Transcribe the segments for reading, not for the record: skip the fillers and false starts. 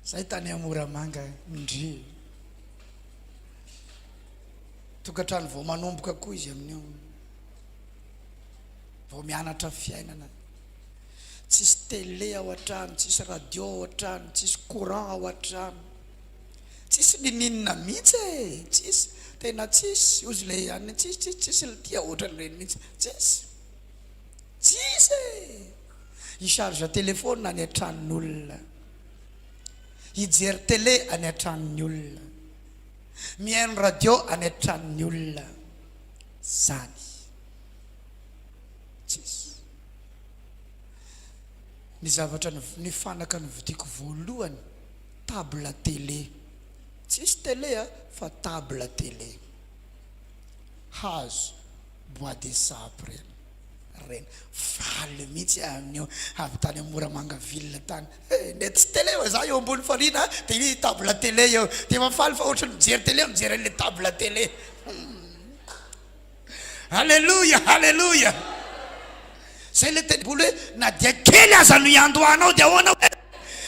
Zay tany Moramanga ndry. Tokantrano vao manomboka koa izy amin'io. Vao mianatra fiainana. Tsisy télé ao an-trano, tsisy radio ao an-trano, tsisy courant ao an-trano. Tsisy nininona mihitsy e! Tsisy, tena tsisy, hozy le anona, tsisy, tsisy, tsisy le tia ohatran'ireny mihitsy, tsisy, tsisy e! Hi-charge téléphone any an-tranon'olona, hijery télé any an-tranon'ny olona, mihaino radio any an-tranon'ny olona, zany, tsisy. Ny zavatra, ny fanaka novidiako voalohany. Table télé. Tsisy télé a, fa table télé. Hazo, bois de sape reny. Reny. Faly mihitsy aho amin'io, avy tany Moramanga ville tany. He, nde tsy télé fa za eo ambony fariana de iny table télé eo. De efa faly fa ohatran'ny mijery télé aho mijery an'le table télé. Aleloia, aleloia. Zay le teny baiboly hoe na dia kely aza no iandohanao dia ahoana hoe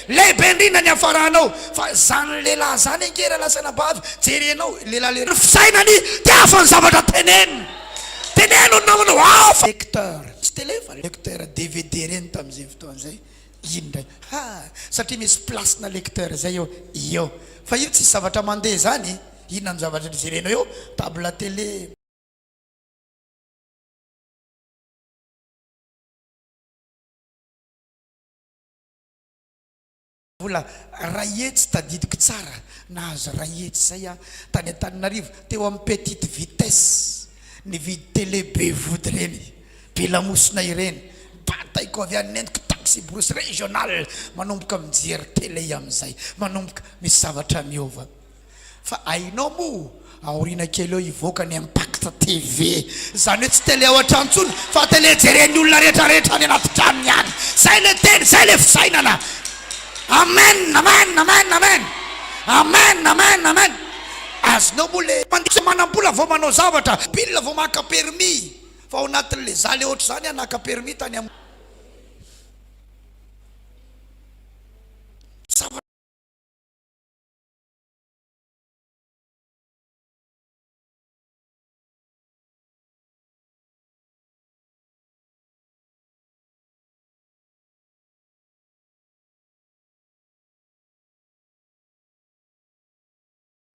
lehibe indrindra ny hafaranao. Fa zany lehilahy zany ange raha lasa anabavy jerenao lehilahy le ny fisainany dia hafa ny zavatra teneniny. Teneno ny namanao hafa. Lecteur, tsy télé fa lecteur DVD reny tamin'izay fotoana izay. Iny indray. Ha! Satria misy place-na lecteur zay eo. Eo. Fa io tsisy zavatra mandeha zany. Inona no zavatra jerenao eo? Table télé. Vola ray hetsy tadidiko tsara, nahazo ray hetsy zay aho tany Antananarivo, teo amin'ny petite vitesse, nividy télé be vody ireny, be lamosina ireny, bataiko avy any nentiko taxi brousse régional, manomboka mijery télé amin'izay, manomboka misy zavatra miova. Fa hainao moa aoriana kely eo hivoaka ny Impact TV. Izany hoe tsy télé ao an-trano intsony fa télé jeren'ny olona rehetra rehetra any anaty tranony any. Zay le teny, zay le fisainana. Amen, amen, amen, amen. Amen, amen, amen. Azonao moa le mandeha manam-bola vao manao zavatra, pile vao maka permis. Fa ao anatin'le za le ohatr'izany aho naka permis tany am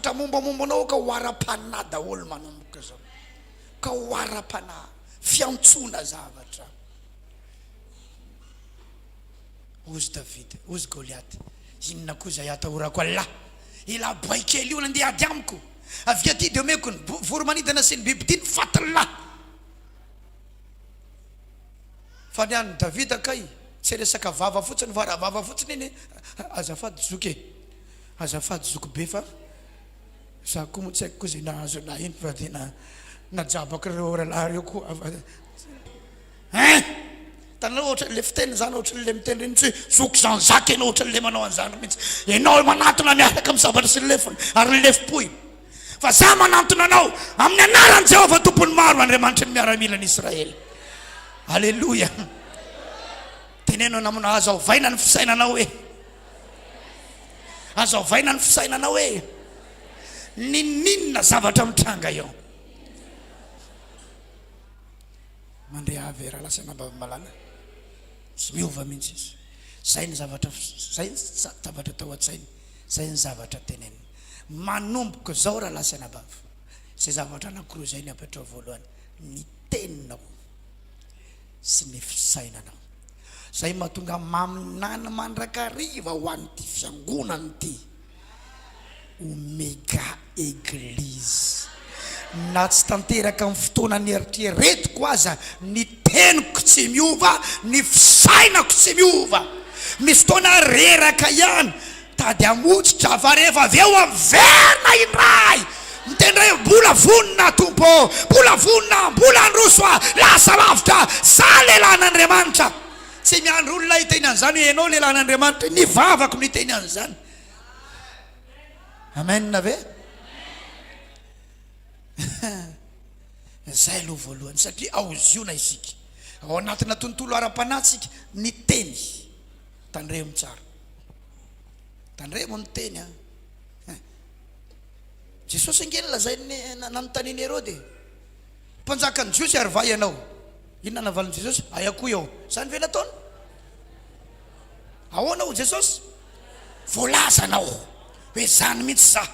zavatra Mombamomba anao ka ho ara-panahy daholo manomboka izao. Ka ho ara-panahy, fiantsoana zavatra. Hozy Davida, hozy Goliata, Inona koa izay atahorako an'lah? Elah boay kely io nandeha hiady amiko. Avia aty dia omeko ny voro-manidina sy ny bibidia ny fatin'lah. Fa ny an'i Davida kay, tsy resaka vava fotsiny fa raha vava fotsiny iny, azafady zoky e, azafady zoky be fa za koa moa tsy haiko koa izay nahazo anah iny fa tena najabako ireo rahalahy ireo koa. Hein! Hitanareo ohatran'le fiteny zany ohatran'le miteny reny mihitsy hoe zoky Jean Jacques ianao ohatran'le manao an'izany mihitsy. Ianao manantona miaraka amin'ny sabatra sy ny lefona ary ny lefom-pohy. Fa za manantona anao amin'ny anaran'i Jehovah Tompon'ny maro, Andriamanitry ny miaramilan'i Israely. Aleloia. Teneno namanao aza ovaina ny fisainanao hoe. Aza ovaina ny fisainanao hoe. Ninoninona zavatra mitranga eo. Mandre avy raha lasa anabavy-malala. Tsy miova mihitsy izy. Zay ny zavatra zay ny zavatra tao an-tsainy, zay ny zavatra teneniny. Manomboka izao raha lasa anabavy, izay zavatra anankiroa izay ny apetrao voalohany, ny teninao sy ny fisainanao. Zay mahatonga maminany mandrakariva ho an'ity fiangonana ity. Omega Eglise. Na tsy tanteraka amin'ny fotoana nieritreretiko aza, ny teniko tsy miova, ny fisainako tsy miova. Misy fotoana reraka ihany, tady hamotsitra fa rehefa avy eo aho miverina indray. Miteny indray hoe mbola vonona aho Tompo ô, mbola vonona aho, mbola handroso aho, lasa lavitra aho, za lehilahin'Andriamanitra. Tsy miandry olona hiteny an'izany hoe ianao lehilahin'Andriamanitra, ny vavako no hiteny an'izany. Amen ve? Zay aloha voalohany satria ao Ziona isika. Ao anatina tontolo ara-panahy tsika, ny teny. Tandremo tsara. Tandremo ny teny an. Jesosy ange nolazain'ny nanontanian'i Herody e. Mpanjakan'ny Jiosy ary va ianao? Inona navalin'i Jesosy? Aia koa eo. Izany ve nataony? Ahoana hoy Jesosy? Voalazanao hoe izany mihitsy za.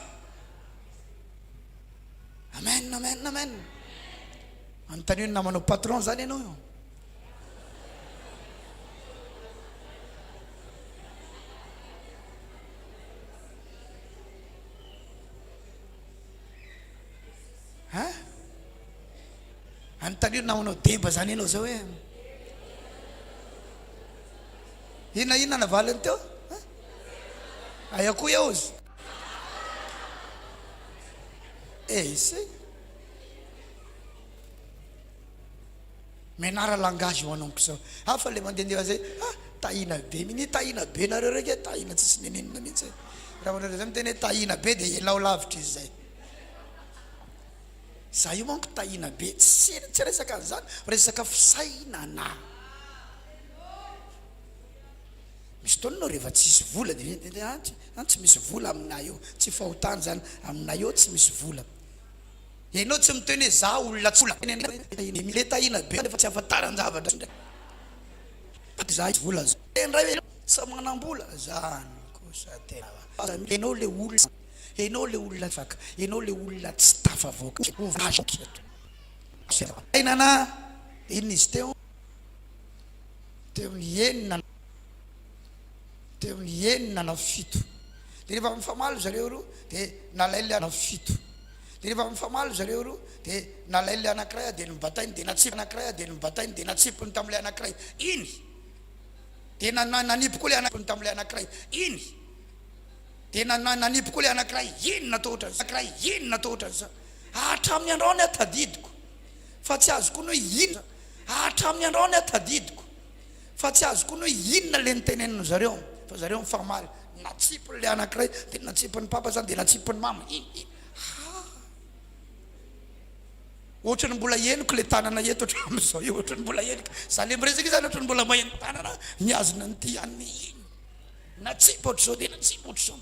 Amen, amen, amen. Anontanio ny namanao patron zany ianao io. Hein? Anontanio ny namanao deba zany ianao zao hoe. Inona inona navaliny teo? Hein? Aia koa eo izy. Eh, ise. Mianara langage ho anao zao. Hafa le mandehandeha zay, ah tahina be mini tahina be nareo reo ke tahina tsisy nenenina mihitsy. Raha vao nareo zay miteny hoe tahina be de elao lavitra izy zay. Za io manko tahina be, tsy tsy resaka an'izany, resaka fisainana. Misy fotoana ianao rehefa tsisy vola de an tsy misy vola aminay eo, tsy fahotana zany, aminay eo tsy misy vola. Ianao tsy miteny hoe za olona tsy le tahina be nefa tsy ahafantaran-javatra indray. Za vola indray hoe tsy manam-bola zany kosa tena ianao le olona ianao le olona afaka ianao le olona tsy tafavoaka Ainana inona izy teo teo ny enina Teo amin'ny enina na fito. Dia rehefa mifamaly zareo roa dia nalain'ilay na fito. Dia rehefa mifamaly zareo roa dia nalain'ilay anankiray dia nobatainy dia natsipiny anankiray dia nobatainy dia natsipiny tamin'ilay anankiray iny. Dia na na nanipy koa ilay anankiray tamin'ilay anankiray iny. Dia na na nanipy koa ilay anankiray iny natao ohatran'izany anankiray iny natao ohatran'izany. Hatramin'ny androany aho tadidiko fa tsy azoko ny hoe inona. Hatramin'ny androany aho tadidiko. Fa tsy azoko ny hoe inona le niteneniny zareo fa zareo mifamaly natsipiny le anakiray de natsipiny papa zany de natsipiny mama iny iny ha ohatrany mbola henoko le tanana eto hatramin'izao io ohatrany mbola henoko za le miresaka io zany ohatrany mbola maheno tanana mihazona an'ity an'ny iny natsipy ohatr'izao de natsipy ohatr'izao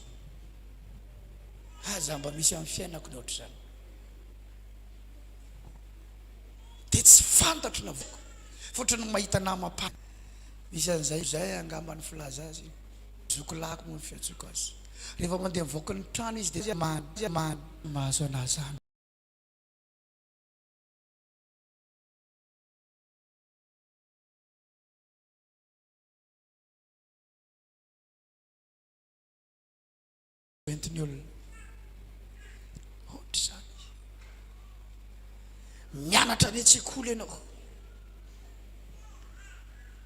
aza mba misy amin'ny fiainako ny ohatr'izany Dia tsy fantatro na voako. Fa ohatran'ny mahita nama-pa. Misy an'izay izay angamba ny filaza azy. Zoky lahy moa ny fiantsoako azy. Rehefa mandeha mivoaka ny trano izy dia man, man, mahazo an'azy any. Entin'ny olona. Ohatr'izany. Mianatra any an-tsekoly ianao.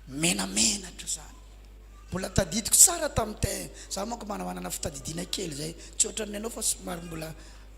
Menamenatra izany. Mbola tadidiko tsara tamin'ny te, za manko manamanana fitadidiana kely izay. Tsy ohatran'ny anao fa somary mbola.